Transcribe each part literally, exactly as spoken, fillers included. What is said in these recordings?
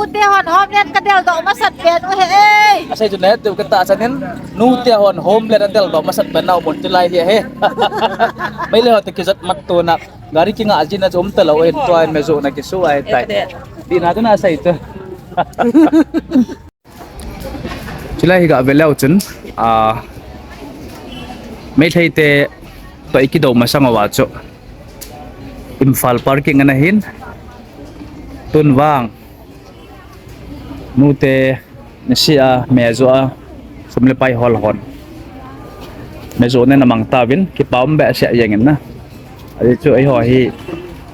Nute hon homeland ka deldoh masat pen u hi e. Asei chu neh teu ka ta chanin, nute hon homeland a deldoh masat pen nau mun chu lai hi e. Meilhei ho te kijat mat tona. Gari kinga jina chu um talou e, tua me jo na kisu ai tai. Ti na chu na sei chu. Chulai hi ga ve leu chun, a, Meilhei te toh i kidou masang uva chu Imphal parking ana hin, tun vang nute nisi a, me jo a, sum le pai hol hon me jo na na mang tauvin, kipa um behseh jeng in na. Ajeh chu eiho hi,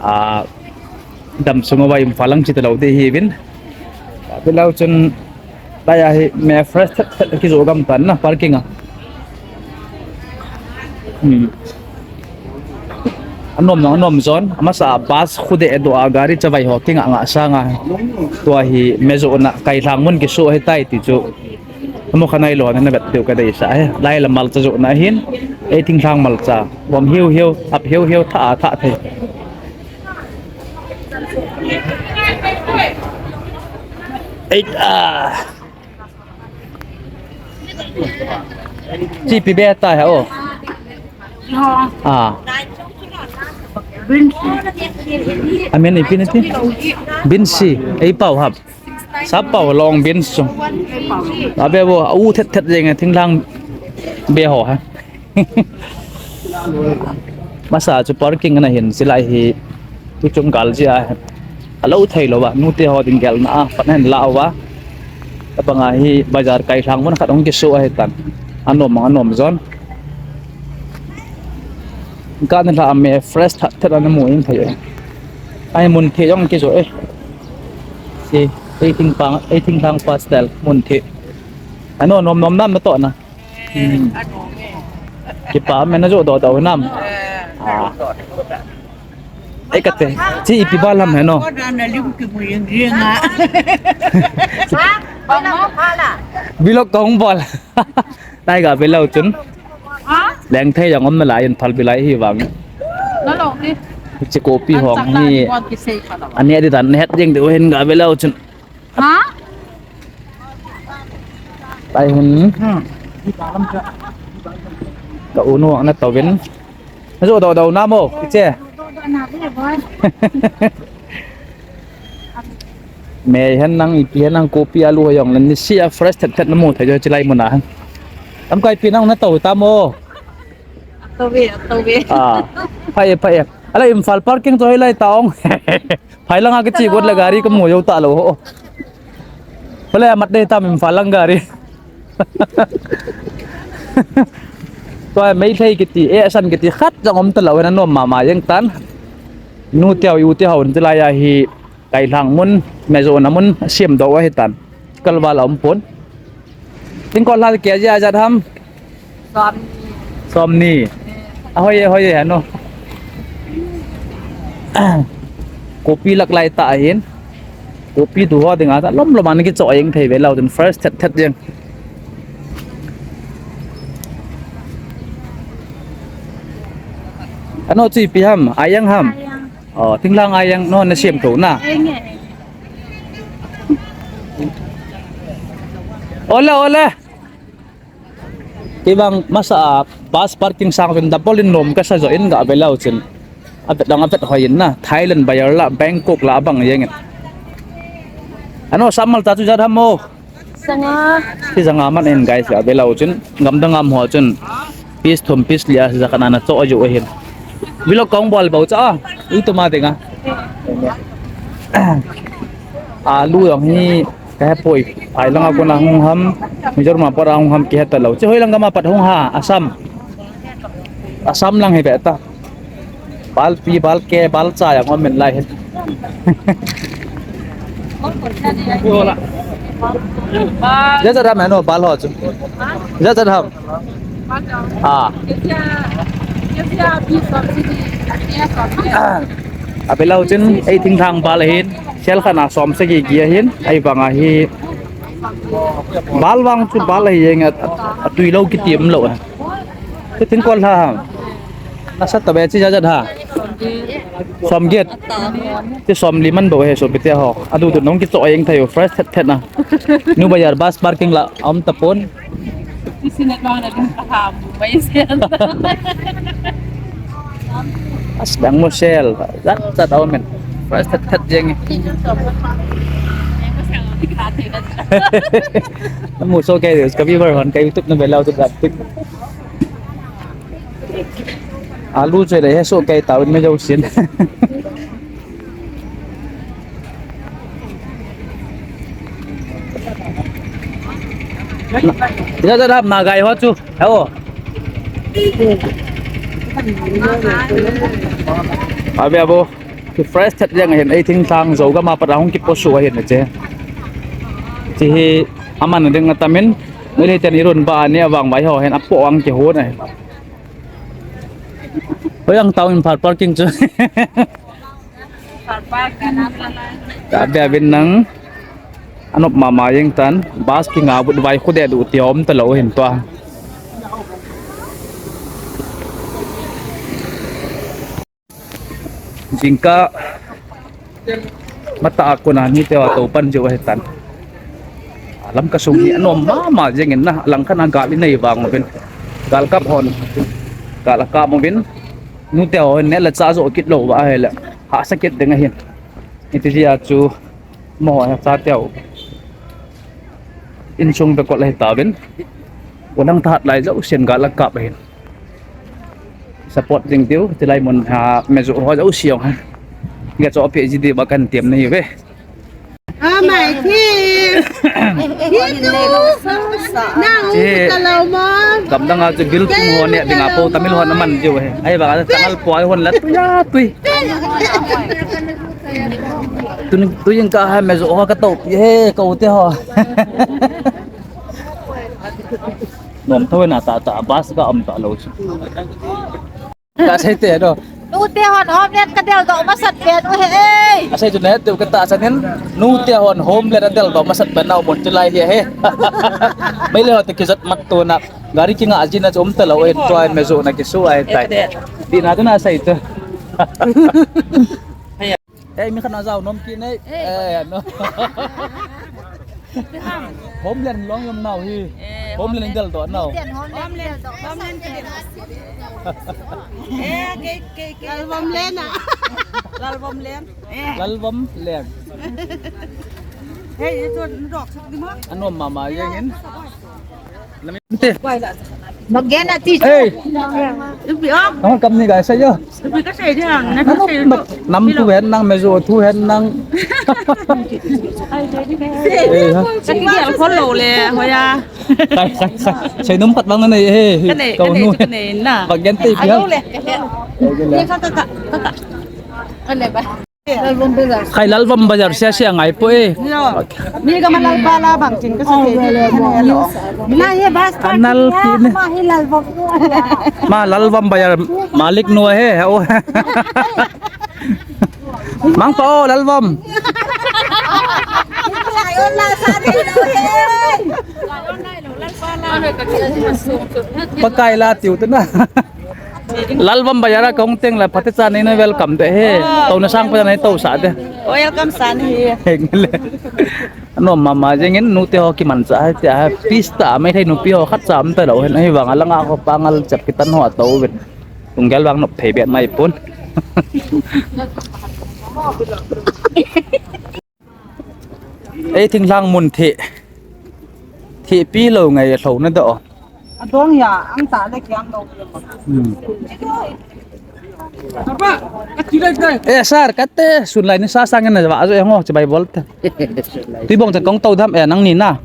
a, dam sung uva Imphal lang chi talou ding hiuvin. Ve leu chun, lai a hi me fresh thet thet kijo gam tan na parking a. Hmm. Anom nang anom jon, amasa bus khu deh doh a gari chavai ho kinga nga sanga. Tua hi me jo na kailhang mun kisu ahi tai ti chu. Amo kha nailou na vet diu ka deisah e. Lai la malcha jo na hin. Ei thinglhang malcha. Vom hiu hiu, ap hiu hiu, tha a tha thei. Ei, a. Chi ipi be ta ha o. A. Amen ipi nati. Binsi, ei pau hap. Sap pau long beans chu. Abe bo, u thet thet jeng thinglhang be ho ha. Masa chu parking ana hin silai hi tuchung gal jia. Alou thei lou va, nute ho ding gelna a, pat hen la uva. Tabang a hi bazar kailhang mun khat hung kisu ahi tan. Anom, anom jon. Ka na la me fresh thet thet ana mu in thei e. Ai mun thei jong kijo e. Si, ei thinglhang, ei thinglhang pastel mun thei. Ano nom nom nam na to na. Hmm. Kipa me na jo do do nam. Ah. Ei kate, chi ipi bal ham he no. Ko na na lim ki mu jeng jeng a. Vlog ka hung bol. Lai ga ve leu chun. Ha? Leng thei jong um nalai in phal bilai hi vang. Na lo ni. Chi copy hong hi. Ani adi dan het jeng deu hin ga ve leu chun. Ha? Tai hun. Ka u nu ana tauvin. Na jo do do nam o, iche. Me hen nang ipi hen nang copy alu ho jong le nisi a fresh thet thet na mu thei jo chilai mun a. Tam kai pi nang na to tam o. To ve, to ve. Ah, phai, phai. Ala Imphal parking to hilai ta ong. Phai langa kichi got le gari ka mu jou talou ho. Hoilai amat dei tam Imphal lang gari. Tua Meilhei kiti, eh, asan kiti, khat jong um talou, na nom mama jeng tan. Nu teu, u teu, un tilai a hi, kailhang mun, me jo na mun, siam do ahi tan. Kalval a um pon. Tingkol hal ke ja jat ham. Som ni. Som ni. Ahoi, ahoi, ano. Copy lak lai ta ahin. Copy tu ho dinga ta lom lom an kicho jeng thei ve leu tin first thet thet jeng. Ano chu ipi ham, ayang ham. Ayang. Oh, thinglhang ayang no na siam tho na. Ayang e. Ole, ole. Kibang masa a bus parking sang vin double in nom kasa jo in ga ve leu chin. Avet dang avet hoi in na. Thailand buyer la, Bangkok la bang jeng in. Ano samal ta chu jat ham mo. Sanga. Hi sanga man in guys, ga ve leu chin. Gamdang am ho chin. Piece thum piece li a ja kana na cho aju ahin. Vlog kong bol bau cha. Itu ma dinga. Alu jong hi ka hepoi. Phai langa kona hung ham, Mizoram a pat a hung ham kihe talou. Chi hoi lang gam a pat hung ha, Assam. Assam lang hi ve ta. Bal pi, bal ke, bal cha jong um in lai hin. Ja ja dam he no, bal ho chu. Ja ja dam. Ah. A ve leu chin, ei thinglhang bal ahin, sel khat na som sagi gi ahin, ei vang a hi bal vang chu bal ahi jeng a, a tui lou kiti um lou. Te thin kol ha. Nasa ta ve chi ja ja ha. Som get. Ti som li man bo he so pite ho. Adu tu nong ki cho ayeng thayo fresh thet thet na. New Bazar bus parking la am tapon. Ti sinet bang na din ka ham mai sen. As dang mo sel. Zat zat au men. Fresh thet thet jeng. Mu so kai ka viewer hon kai YouTube na belau tu dak tik. Alu choi le he so kai tau me jo sin. Ina da dap na gai ho chu. Heo. Abi abo. Ki fresh thet jeng ahin, ei thing thang zo gam a pat a hung ki post u ahin che. Chi hi aman ding atamin. Mei le ten irun ba ani avang vai ho hin apo ang ki hon ahin. Hoi ang tau in par parking chu. Ka bia bin nang anop mama jeng tan bus ki nga but vai khu de du ti om ta lo hin tua. Jingkah mata a kona ni te wa to pan jo he tan. Lam ka sung hi anom mama jeng in na lang khan a gal i nei vang uvin. Gal kap hon. Gal kap uvin. Nu te hon ne la cha jo kit lo va he la. Ha sa kit ding ahin. Iti ji a chu mo ha cha te u. Insung be kol ahi tauvin. Unang thahat lai jo sian gal a kap ahin. Support ding diu, tilai mun ha, mejo ho jo siong ha. Ga cho pe ji di ba kan tiam nahi ve. Ah, my team. Hitu. Nang u ta lo mo. Gamdang a chu bil tung ho ne ding a po Tamil ho na man diu he. Ai ba ka nal po ai hon la tu ya tui. Tun, tu jingkah ha mejo ho ka to he ka u te ho. Nom thoi na ta ta bus ka am ta lo chu. Ka sei te do. Nu te hon Homeland ka del do masat pen u he ei. A sei tu ne tu ka ta sanin nu te hon Homeland a del do masat pen nau mon chu lai hi he. Mei le ho te ki jat mat tu na. Gari ki nga ji na chu um ta lo e tua mejo na ki su ai tai. Di na tu na sei tu. Ei, mi khat na jao nom ki nei. Ei, no. Homeland long yom nau hi. Homeland del do nau. Homeland, Homeland ke. Eh, ke, ke, ke. Lalvom len a. Lalvom len. Lalvom len. Hey, ito, dok sa di mo. Anom mama jeng in. Ante. Magyan ati. Hey. Ibi ah. Ang kam ni guys ayo. Ibi ka sa di ang. Nam tu hen nang mejo tu hen nang. Eh, ha. Sa ki dia ko lo le hoya. Kai kai kai. Sai nom pat bang na nei he. Kane kau nu kane na. Magyan te pia. Ni ka ka ka ka. Kane ba. Khai Lalvom Bazar sia sia ngai po e. Mi ka ma Lalpa la bang chin ka sa ke. Na ye bas pa. Anal ki ne. Ma hi Lalvom. Ma Lalvom Bazar malik nu he. O. Mang pa o Lalvom. Pakai la tiu tu na. Lalvom Bazar a kong teng la pate cha nei na welcome de he. To na sang pa nei to sa de. Welcome san hi. Heng le. Anom mama jeng in nu te ho ki man cha hai te ha pista mai thei nu pi ho khat cha am ta lo hen ahi vang a langa ho pangal chap ki tan ho a to vet. Tung gel vang nop thei bet mai pun. Ei thing lang mun the. The pi lo ngai lo na do. Adong ya, ang ta le kiang lo. Hmm. Apa? Kati dai dai. Eh, sir, kate, sun lai ni sa sang na wa zo ngo, chibai bol te. Ti bong chan kong tau dam, eh, nang ni na.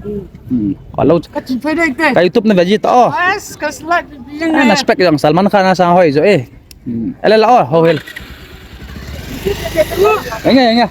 Hmm. Ka lo. Kati dai dai. Ka YouTube na veji to. Bas, ka slide. Eh, na spec yang Salman Khan na sang hoi zo, eh. Hmm. Ele la, oh, ho hel. Enga, enga.